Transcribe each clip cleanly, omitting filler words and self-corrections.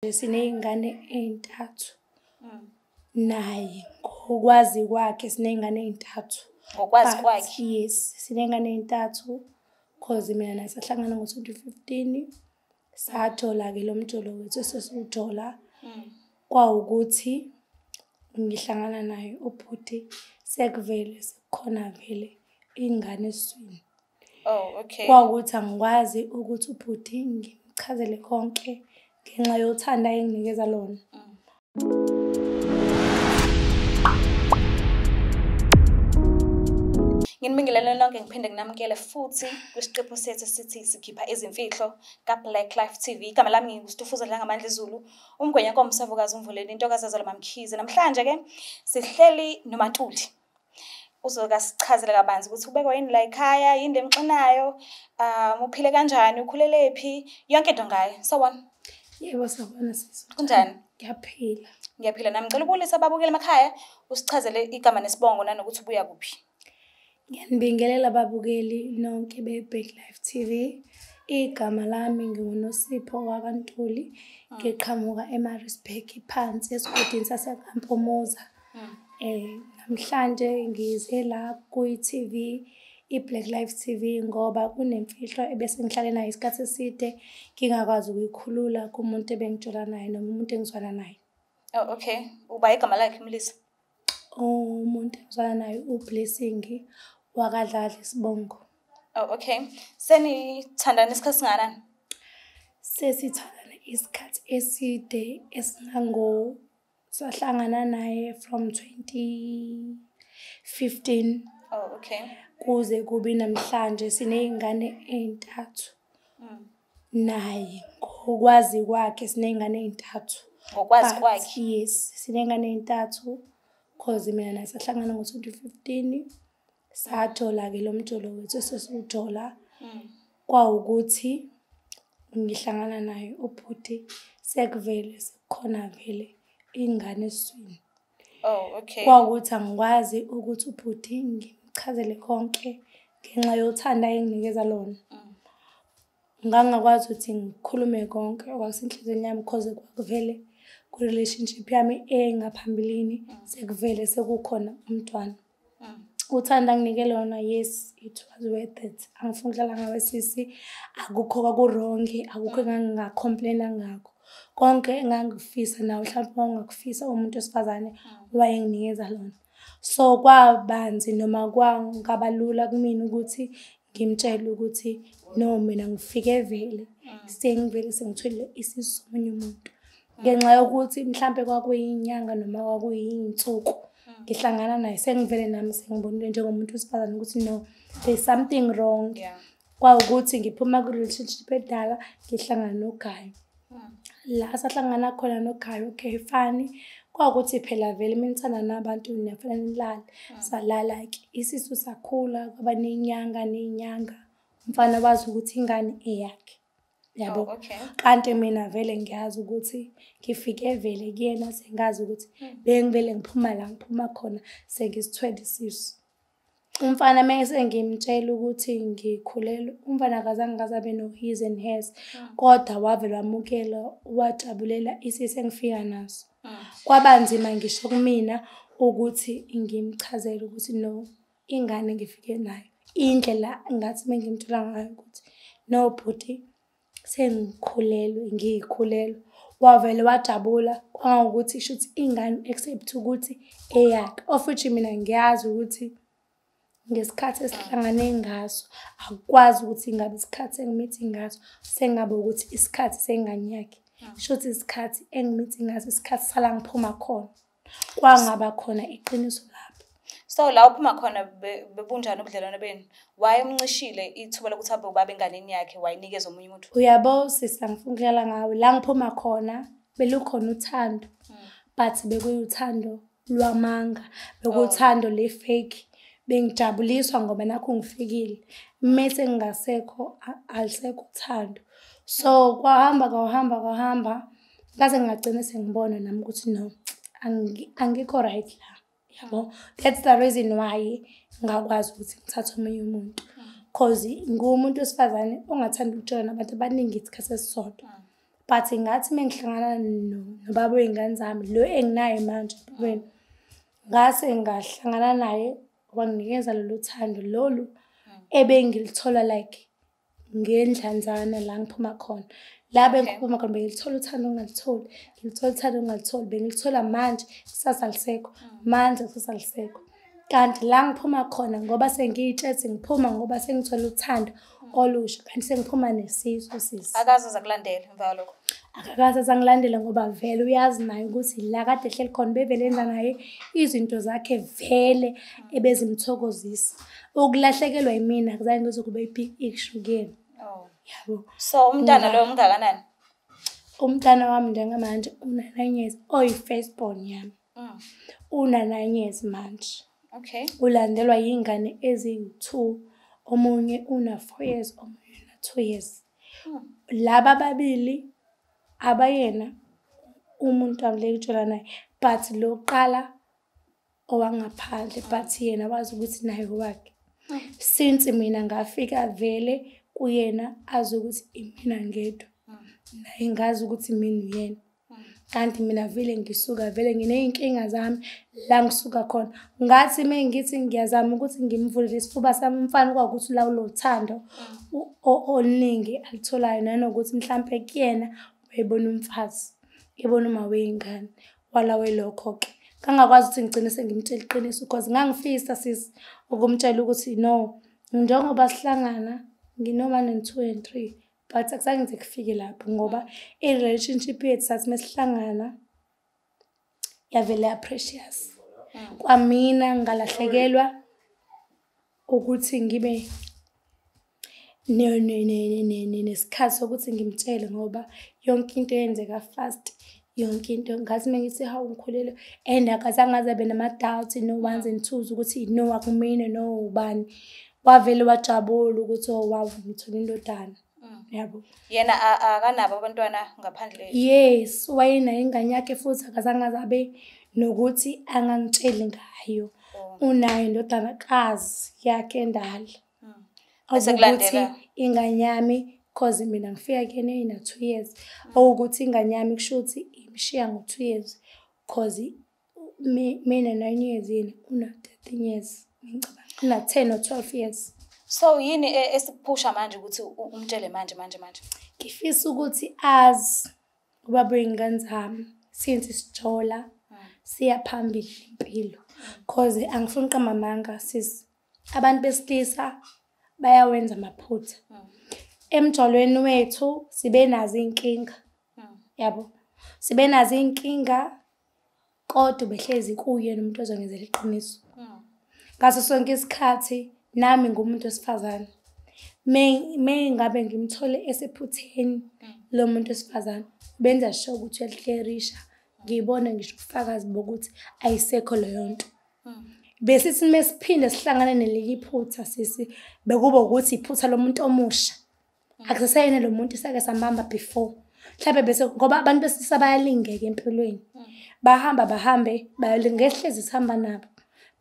Siney'ngane ey'ntathu naye ngokwazi kwakhe siney'ngane ey'ntathu. Ngokwazi But kwakhe? Yes, siney'ngane ey'ntathu cause mina naye sahlangana ngo-2015, sajola-ke lo mjolo wethu esesiwujola. Kwawukuthi ngihlangana naye ubhuti sekuvele sekukhona vele ingane esiswini. Oh, okay. Kwawukuthi angikwazi ukuthi ubhuti ngimchazele konke ngenxa yothando ayenginikeza lona. Nginibingelele nonke, ngiphinde nginamukele futhi kwisiqephu sethu sithi sikhipha izimfihlo ka-Black Life TV. Igama lami nginguStufuza Dlangamandla Zulu, umgwenya komsavukazi umvuleni intokazi azalwa MaMkhize. Namhlanje ke sihleli noMaNtuli. Uzokasichazela kabanzi ukuthi ubekwa yini la ekhaya, yini lemxinayo, uphile kanjani, ukhulelephi, yonke into ngaye. Sawubona. Yebo, sawubona sisi. Kunjani? Ngiyaphila. Ngiyaphila nami. Ngicela ubulise ababukeli emakhaya, usichazele igama nesibongo nanokuthi ubuya kuphi. Ngiyanibingelela ababukeli nonke be-Black Life TV. Igama lami nginguNosipho wakaNtuli, ngiqhamuka eMaritzburg phansi esigodini saseKaMpomoza. Namhlanje ngize la kwi-TV, i-Black Life TV, ngoba kunemfihlo ebese ngihlale nayo isikhathi eside ngingakwazi ukuyikhulula kumuntu ebengijola naye noma umuntu engizwana naye. Oh, okay. Uba igama lakhe umlisa? Umuntu engizwana naye uBlessing wakaDladla isibongo. Oh, okay. Senithandana isikhathi singakanani? Sesithandana isikhathi eside esingango sahlangana naye from 2015. Oh, okay. Kuze kube namhlanje siney'ngane ey'ntathu. Naye ngokwazi kwakhe siney'ngane ey'ntathu. Ngokwazi But kwakhe? Yes, siney'ngane ey'ntathu cause mina naye sahlangana ngo-2015, sajola-ke lo mjolo wethu esesiwujola. Kwawukuthi ngihlangana naye ubhuti sekuvele sekukhona vele ingane esiswini. Oh, okay. Kwawukuthi angikwazi ukuthi ubhuti ngimchazele konke ngenxa yothando ayenginikeza lona. Ngangingakwazi ukuthi ngikhulume konke okwakusenhliziyweni yami cause kwakuvele ku-relationship yami engaphambilini sekuvele sekukhona umntwana. Uthando anginike lona, yes, it was worth it. Angifuni ukudlala ngawe sisi, akukho kwaku-wrong, akukho enganginga-complain-a ngakho. Konke engangikufisa nawe mhlawumbe wawungakufisa umuntu wesifazane wayenginikeza lona. So kwabanzi noma kwangaba lula kumina ukuthi ngimtshele ukuthi no, mina ngifike vele sengivele sengithwele isisu somunye umuntu. Ngenxa yokuthi mhlampe kwakuyinyanga noma kwakuyinsuku ngihlangana naye sengivele nami sengibonile njengomuntu wesifazane ukuthi no, there's something wrong. Kwawukuthi ngiphuma ku-relationship edala ngihlangana noGayo. La sahlangana khona noGayo, okay fine. Kwawukuthi phela vele uma nithanda nabantu niyafanele nilale. Salala-ke, isisu sakhula kwaba ney'nyanga ney'nyanga. Umfana wazi ukuthi ingane eyakhe. Yabo. Oh, okay. Kanti mina vele ngiyazi ukuthi ngifike vele kuyena sengazi ukuthi bengivele ngiphuma la ngiphuma khona sengisithwele isisu. Umfana mese ngimtshela ukuthi ngikhulelwe, umfana akazange aze abe no his and hers, kodwa wavele wamukela wajabulela isisu engifika naso. Kwaba nzima ngisho kumina ukuthi ngimchazele ukuthi no, ingane ngifike nayo. Indlela ngathi mengimtshela ngayo ukuthi no bhuti sengikhulelwe, ngikhulelwe, wavele wajabula kwangokuthi shuthi ingane accept ukuthi eyakhe. Of which mina ngiyazi ukuthi ngesikhathi esihlangane ngaso akukwazi ukuthi ingabe isikhathi engimithi ngaso sengabe ukuthi isikhathi sengane yakhe. Shuthi isikhathi engimithi ngaso isikhathi sala ngiphuma khona. Kwangaba khona iqiniso lapho. So la uphuma khona bebunjani ubudlelwano benu? Wayemncishile ithuba lokuthi abe ubaba enganeni yakhe, wayinikeza omunye umuntu? Uyabo sisi, angifuni ukudlala ngawe. La ngiphuma khona belukhona uthando, but bekuyuthando lwamanga, bekuwuthando le-fake. Bengijabuliswa ngoba nakhu ngifikile, mese ngingasekho alisekho uthando. So kwahamba kwahamba kwahamba ngaze ngagcina sengibona nami ukuthi no, angikho right la. Yabo, that's the reason why ngakwazi ukuthi ngithathe omunye umuntu. Cause ngumuntu wesifazane ongathanda ukutshela nabantu abaningi isikhathi esisodwa. But ngathi mengihlangana nobaba wey'ngane zami, lo enginaye manje empilweni, ngase ngahlangana naye, wanginikeza lolu thando lolu ebengilithola like ngendlanzana la ngiphuma khona. La bengiphuma khona bengilithola uthando ngingalitholi, ngilithola uthando ngingalitholi, bengilithola manje kusasa alisekho, manje kusasa alisekho. Kanti la ngiphuma khona ngoba sengiy'tshela ngiphuma ngoba sengithole uthando olusha, kanti sengiphuma nesisu sisi. Akaze azakulandela emva kwalokho? Akakaze azangilandela ngoba vele uyazi naye ukuthi la kade ehleli khona bevele enza naye izinto zakhe vele ebezimthokozisa. Ukulahlekelwa yimina akuzange kuze kube i-big issue kuyena. Oh. Yabo. So umntana loyo mngakanani? Umntana wami njengamanje una-9 years, oyi-first born yami. Una-9 years manje. Okay. Ulandelwa yingane eziwu-2, omunye una-4 years, omunye una-2 years. Laba ababili abayena umuntu wami le ngitshola naye, but lo kuqala owangaphandle, but yena wazi ukuthi naye owakhe. Since mina ngafika vele kuyena azi ukuthi imina ngedwa, naye ngazi ukuthi mina uyena. Kanti mina vele ngisuka vele nginey'nkinga zami la ngisuka khona. Ngathi uma ngithi ngiyazama ukuthi ngimvulele isifuba sami umfana kwawukuthi ulawula uthando oluningi alitholayo, nanokuthi mhlampe kuyena wayebona umfazi, ebona uma wey'ngane. Walawe lokho-ke. Ngangakwazi ukuthi ngigcine sengimtshela iqiniso because ngangifisa sisi ukumtshela ukuthi no, njengoba sihlangana ngino-1 and 2 and 3, but akuzange ngize kufike lapho ngoba i-relationship yethu sathi mesihlangana yavele ya-precious. Kwamina ngalahlekelwa ukuthi ngibe nesikhathi sokuthi ngimtshele ngoba yonke into yenzeka fast. Yonke into ngathi mengithi hawu ngikhulelwe, and akazange aze abe nama-doubts, no ones and twos ukuthi no akumina no ubani. Wavele wajabula ukuthi oh wow ngithole indodana. Yabo. Yena akanabo abantwana ngaphandle? Yes, wayenayo ingane yakhe futhi akazange aze abe nokuthi angangitsheli ngayo. Unayo indodakazi yakhe endala. Bese Okuwukuthi kulandela ingane yami, cause mina ngifika kuyena ina-2 years. Okuwukuthi ingane yami kusho ukuthi imshiya ngo-2 years cause mina 9 years yena una-13 years. Ngicabanga una-10 or 12 years. So yini esikuphusha manje ukuthi umtshele manje manje manje? Ngifisa ukuthi azi ubaba wey'ngane zami since sijola siya phambili impilo. Cause angifuni ukuqamba amanga sisi, abantu besilisa bayawenza amaphutha. Emjolweni wethu sibe nazo iy'nkinga, yabo. Sibe nazo iy'nkinga kodwa behlezi kuyena umuntu ozongenzela iqiniso. Ngaso sonke isikhathi nami ngumuntu wesifazane. Mengabe ngimthole esephutheni lo muntu wesifazane, benza sure ukuthi uyalihlerisha, ngibone ngisho ubufakazi bokuthi ayisekho leyo nto. Besithi mesiphinde sihlangane nelinye iphutha sisi, bekuba ukuthi iphutha lomuntu omusha. Akuseyena lo muntu esake sambamba before. Mhlambe bese ngoba abantu besilisa bayalingeka empilweni. Bahamba bahambe bayalingeka, sihlezi sihamba nabo,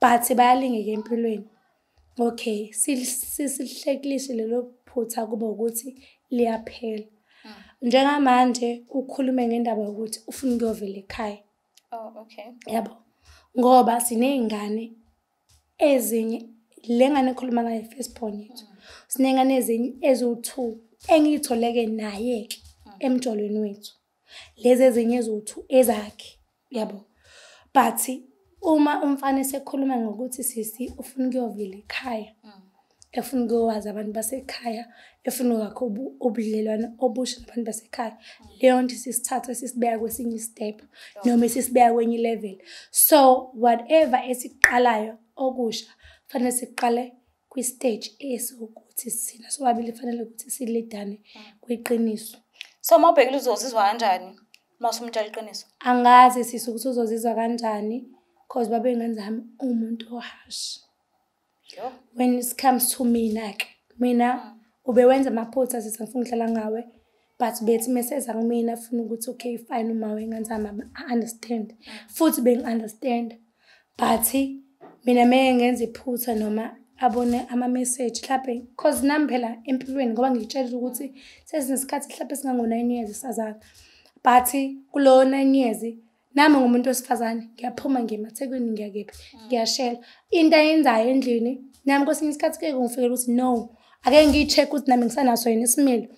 but bayalingeka empilweni. Okay, silihleklise lelo phutha kube ukuthi liyaphela. Njengamanje ukhulume ngendaba yokuthi ufuna ukuyovela ekhaya. Oh, okay. Yabo. Ngoba siney'ngane ezinye, le ngane ekhuluma ngayo i-first born yethu. Siney'ngane ezinye eziwu-2 engiy'tholeke naye-ke emjolweni wethu. Lezi ezinye eziwu-2 ezakhe, yabo. But uma umfana esekhuluma ngokuthi sisi ufuna ukuyovela ekhaya, efuna ukuyowazi abantu basekhaya, efuna ukwakha ubudlelwano obusha nabantu basekhaya, leyo nto sisithatha sisibeka kwesinye i-step noma sisibeka kwenye i-level. So whatever esikuqalayo okusha kufanele siqale kwi-stage esiwukuthi sina sobabili kufanele ukuthi silidane kwiqiniso. So uma ubhekile uzozizwa kanjani uma usumtshela iqiniso? Angazi sisi ukuthi uzozizwa kanjani cause baba wey'ngane zami uwumuntu o-harsh. When it comes to mina-ke, mina ubewenza amaphutha sisi angifuni ukudlala ngawe, but bethi meseza kumina afuna ukuthi okay fine uma wey'ngane zami a-understand. Futhi bengi-understand, but mina meke ngenza iphutha noma abone ama-message mhlampe, cause nami phela empilweni ngoba ngikutshela ukuthi sesinesikhathi mhlampe singango-9 years sazana. But kulowo 9 years nami ngumuntu wesifazane, ngiyaphuma ngiye emaThekwini, ngiyakephi, ngiyashela. Into ayenzayo endlini nami kwesinye isikhathi kuye kungifikela ukuthi no, ake ngiyi-check ukuthi nami ngisanaso yini isimilo.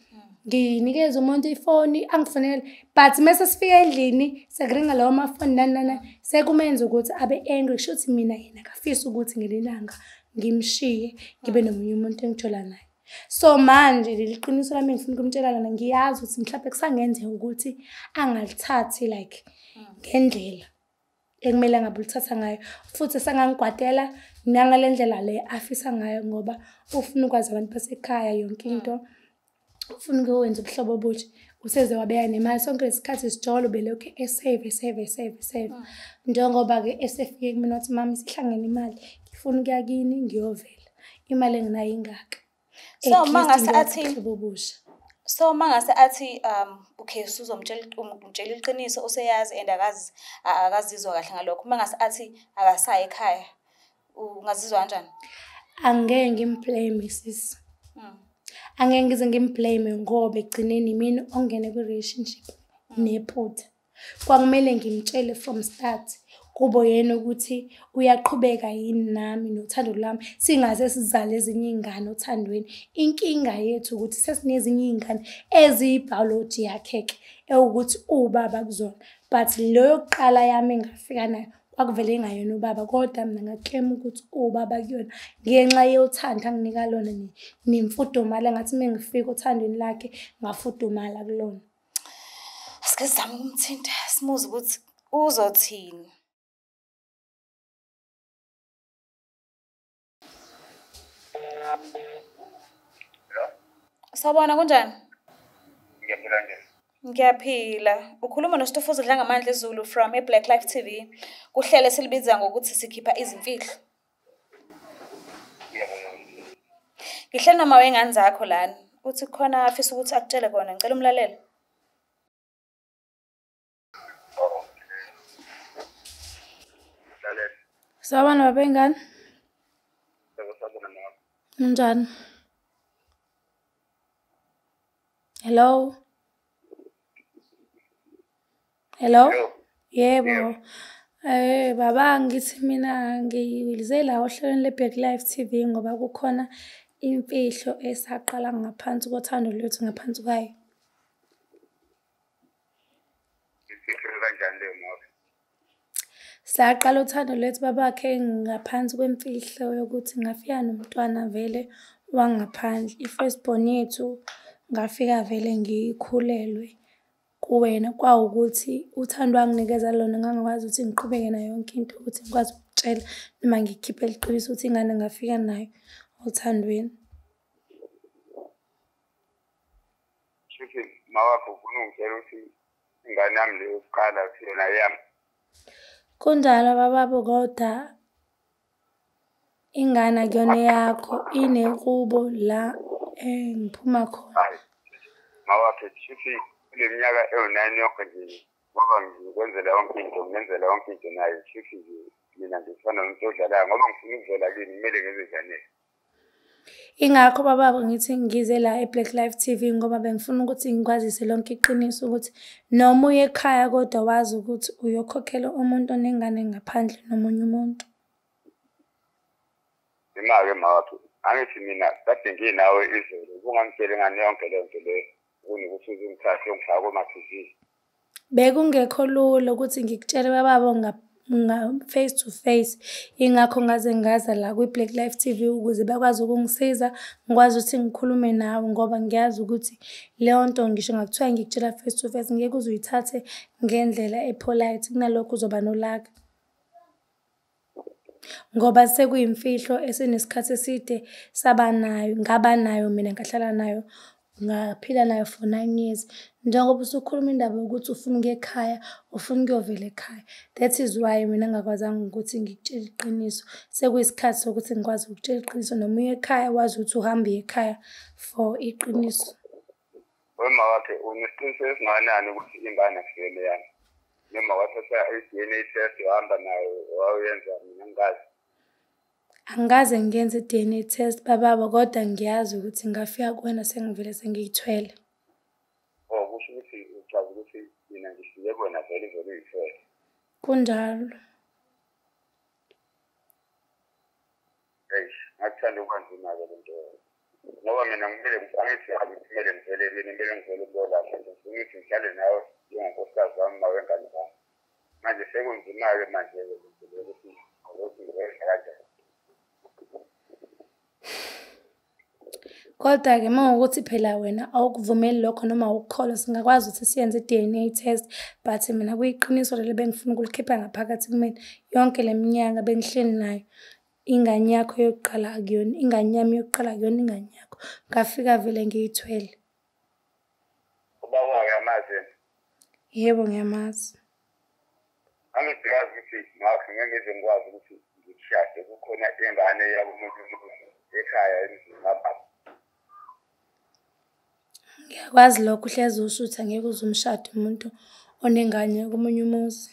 Nginikeze umuntu ifoni angifonele, but mase sifika endlini sekuringa lawo mafoni nani nani, sekumenza ukuthi abe angry. Kusho ukuthi mina yena akafisi ukuthi ngelinye ilanga ngimshiye ngibe nomunye umuntu engijola naye. So manje leli qiniso lami engifuna ukumtshela lona, ngiyazi ukuthi mhlawumbe kusangenzeka ukuthi angalithathi like ngendlela ekumele ngabe ulithatha ngayo, futhi sangangigwadela nangale ndlela le afisa ngayo, ngoba ufuna ukwazi abantu basekhaya yonke into, ufuna ukwenza ubuhlobo obutsha, useze wabeka nemali sonke lesikhathi sijolo belokhu esave esave esave esave. Njengoba-ke esefike kumina wathi mama isihlangene imali, ngifuna ukuya kini ngiyovela, imali enginayo ingaka. So At least mangase ngiyakwazi athi ubuhlobo obusha. So mangase athi okay, usuzomtshela umtshela iqiniso, useyazi and akazi akazizwa kahle ngalokho. Mangase athi akasayi ekhaya, ungazizwa kanjani? Angeke ngimblame sisi. Angeke ngize ngimblame ngoba ekugcineni imina ongene kwi-relationship nephutha. Kwakumele ngimtshele from start kubo yena ukuthi uyaqhubeka yini nami nothando lwami, singaze sizale ezinye iy'ngane othandweni. Inkinga yethu ukuthi sesinezinye iy'ngane eziyi-biology yakhe-ke ewukuthi uwubaba kuzona, but lo yokuqala yami engafika nayo kwakuvele ingayena ubaba, kodwa mina nga-claim ukuthi uwubaba kuyona ngenxa yothando anginika lona nemfudumalo engathi uma ngifika othandweni lakhe ngafudumala kulona. Asike sizame ukumthinta simuze ukuthi uzothini. Sawubona, kunjani? Ngiyaphila nje. Ngiyaphila. Ukhuluma noStofuza Dlangamandla Zulu from eBlack Life TV. Kuhlelo esilibiza ngokuthi sikhipha izimfihlo. Yebo. Ngihleli noma wengane zakho lana. Uthi khona afisa ukuthi akutshele kona, ngicela umlalele. Oh. Lalela. Sawubona baba wengane. Yebo, sawubona mama. Unjani? Hello? Hello? Hello. Yebo. Yebo. Baba, ngithi mina ngize la ohlelweni le-Black Life TV ngoba kukhona imfihlo esaqala ngaphansi kothando lwethu ngaphansi kwayo. Imfihlo kanjani leyo mama? Saqala uthando lwethu babakhe ngaphansi kwemfihlo yokuthi ngafika nomntwana vele wangaphandle. I-first born yethu ngafika vele ngikhulelwe kuwena, kwawukuthi uthando wanginikeza lona ngangikwazi ukuthi ngiqhubeke nayo yonke into, ukuthi ngikwazi ukukutshela noma ngikukhiphele iqiniso ukuthi ingane ngafika nayo othandweni. Shuthi mawakho ufuna ungitshela ukuthi ingane yami leyo yokuqala yona yami. Kunjalo bababo, kodwa ingane akuyona eyakho, inekubo la engiphuma khona. Hayi. Mawakhe shuthi kule minyaka ewu-9 yonke nje ngoba ngikwenzela yonke into, ngenzela yonke into naye, shuthi nje mina ngifana nomuntu odlalayo ngoba ngifuna ukuvela kini, kumele ngenze njani? Ingakho bababo ngithi ngize la eBlack Life TV ngoba bengifuna ukuthi ngikwazise lonke iqiniso ukuthi noma uye ekhaya kodwa wazi ukuthi uyokhokhela umuntu onengane ngaphandle nomunye umuntu. Ima-ke mawakhe, angithi mina kade nginawe izolo, ubungangitsheli ngani yonke leyo nto leyo kunokuthi uze ungithathe ungifake koma-T V. Bekungekho lula ukuthi ngikutshele bababo face to face, ingakho ngaze ngaza la kwi-Black Life TV ukuze bakwazi ukungisiza ngikwazi ukuthi ngikhulume nawe, ngoba ngiyazi ukuthi leyo nto ngisho ngakuthiwa ngikutshela face to face ngeke uze uyithathe ngendlela e-polite, kunalokho uzoba nolaka. Ngoba sekuyimfihlo esinesikhathi eside saba nayo, ngaba nayo mina, ngahlala nayo, ngaphila nayo for 9 years. Njengoba usukhuluma indaba yokuthi ufuna ukuya ekhaya, ufuna ukuyovela ekhaya. That is why mina ngingakwazanga ukuthi ngikutshele iqiniso. Sekuyisikhathi sokuthi ngikwazi ukukutshela iqiniso, noma uye ekhaya wazi ukuthi uhamba uye ekhaya for iqiniso. Wema wakhe unesiqiniseko esingakanani ukuthi ingane akusiyona eyami? Noma wathatha i-D_N_A test wahamba nayo wawuyenza, mina ngingazi. Angikaze ngiyenze i-DNA test bababa, kodwa ngiyazi ukuthi ngafika kuwena sengivele sengiyithwele. Oh, kusho ukuthi uchaza ukuthi mina ngifike kuwena vele vele uyithwele. Kunjalo. Eish, ngakuthanda ukwanzima-ke le nto. Ngoba mina kumele angithi kumele ngivele kimi, kumele ngivele kuyolapha. Ngifuna ukuthi ngihlale nawe njengonkosikazi wami, ma wengane zami. Manje sekunzima-ke manje-ke le nto le ukuthi ngizoyenza kanjani. Kodwa-ke uma kuwukuthi phela wena awukuvumeli lokho noma awukukholwa, singakwazi ukuthi siyenze i-DNA test, but mina kuyiqiniso leli bengifuna ukulikhipha ngaphakathi kumina. Yonke le minyaka bengihleli nayo, ingane yakho yokuqala akuyona, ingane yami yokuqala akuyona ingane yakho. Ngafika vele ngiyithwele. Ubaba uyamazi yena? Yebo, ngiyamazi. Angithi ukuthi ngakho ngeke ngize ngikwazi ukuthi ngikushade, kukhona ingane yakomuntu ekhaya emzini kababa. Ngiyakwazi lokho, uhlezi usho ukuthi angeke uze umshade umuntu onengane komunye umuzi.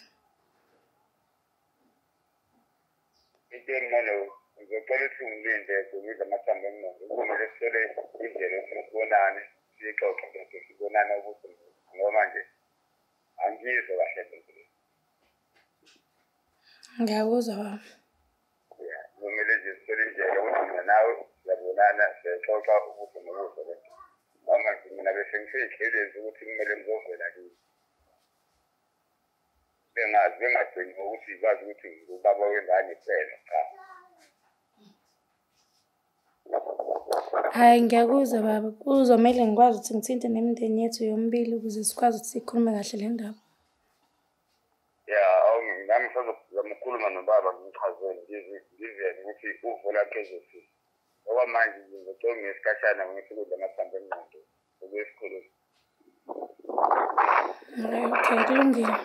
Into engcono ngizocela ukuthi ungilinde ngidle amathambo engqondo. Kumele sithole indlela yokuthi sibonane, siyixoxe nje sibonane ukuthi ngoba manje angiyizwa kahle le nto le. Ngiyakuzwa baba. Ya, kumele nje sithole indlela yokuthi mina nawe siyabonana, siyaxoxa ubuso nobuso le nto. Noma nje mina bese ngisey'hlelezi ukuthi kumele ngizovela kini. Bengazi, bengagcini ngokuthi bazi ukuthi ngubaba wengane kuphela, cha. Hhayi, ngiyakuzwa baba. Kuzomele ngikwazi ukuthi ngithinte nemindeni yethu yomibili ukuze sikwazi ukuthi sikhulume kahle le ndaba. Ya, nami ngisazozama ukukhuluma nobaba ngimchazele ngizwe ukuthi uvo lakhe ezothini. Ngoba manje ngizocela ngesikhashana ngithi ukudla amathambo engqondo ukuye esikolweni. Okay, kulungile.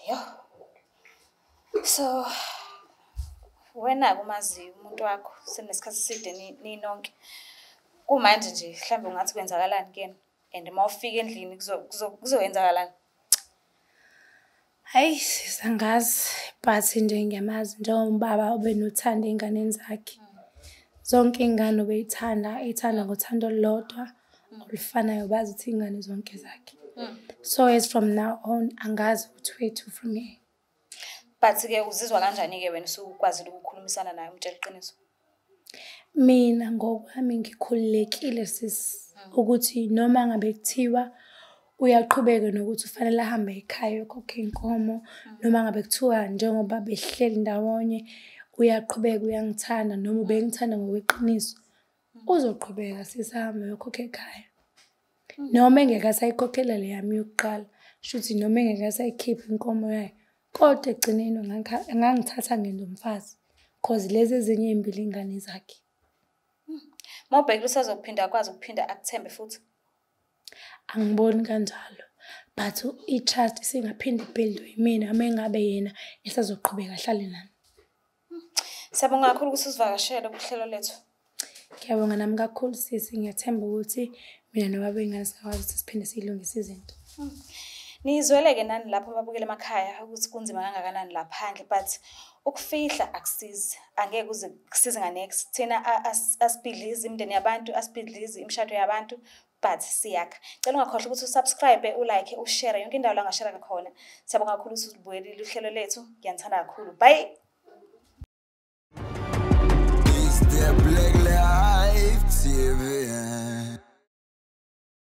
Yo. So wena-ke umaziyo umuntu wakho senesikhathi eside ninonke. Kumanje nje mhlawumbe ungathi kwenzakalani kuyena and uma ufika endlini kuzoyenzakalani? Hhayi, sis, angazi, but nje ngiyamazi njengoba ubenothando ey'nganeni zakhe. Zonke iy'ngane ubey'thanda, ey'thanda ngothando olulodwa olufanayo, bazi ukuthi iy'ngane zonke zakhe. So as from now on, angazi ukuthi where to from here. But-ke uzizwa kanjani-ke wena usukwazile ukukhulumisana naye umtshela iqiniso? Mina ngokwami ngikhululekile sis, ukuthi noma ngabe kuthiwa uyaqhubeka nokuthi ufanele ahambe ekhaya ayokhokha iy'nkomo, noma ngabe kuthiwa njengoba behleli ndawonye uyaqhubeka uyangithanda noma ubengithanda ngokweqiniso, uzoqhubeka sis ahambe ayokhokha ekhaya. Noma engeke asayikhokhela le yami yokuqala, shuthi noma engeke asayikhipha inkomo yayo, kodwa ekugcineni angangithatha ngenze umfazi, cause lezi ezinye ey'mbili iy'ngane zakhe. Uma ubhekile usazophinda akwazi ukuphinda akuthembe futhi? Angiboni kanjalo, but i-trust isingaphinde i-build-we yimina uma ngabe yena esazoqhubeka ahlale nami. Siyabonga kakhulu ukuthi usivakashele kuhlelo lethu. Ngiyabonga nami kakhulu sisi, ngiyathemba ukuthi mina nobaba wey'ngane singakwazi ukuthi siphinde siyilungise izinto. Nizwele-ke nani lapho ababukela emakhaya ukuthi kunzima kangakanani la phandle, but ukufihla akusizi, angeke kuze kusize nga-next. Thina asibhidlizi imindeni yabantu, asibhidlizi imishado yabantu, but siyakha. Cela ungakhohlwa ukuthi u-subscribe, u-like, u-share yonke indawo la ongashare khona. Siyabonga kakhulu ukuthi uzibukelile uhlelo lethu. Ngiyanithanda kakhulu. Bye. It's the Black Life TV.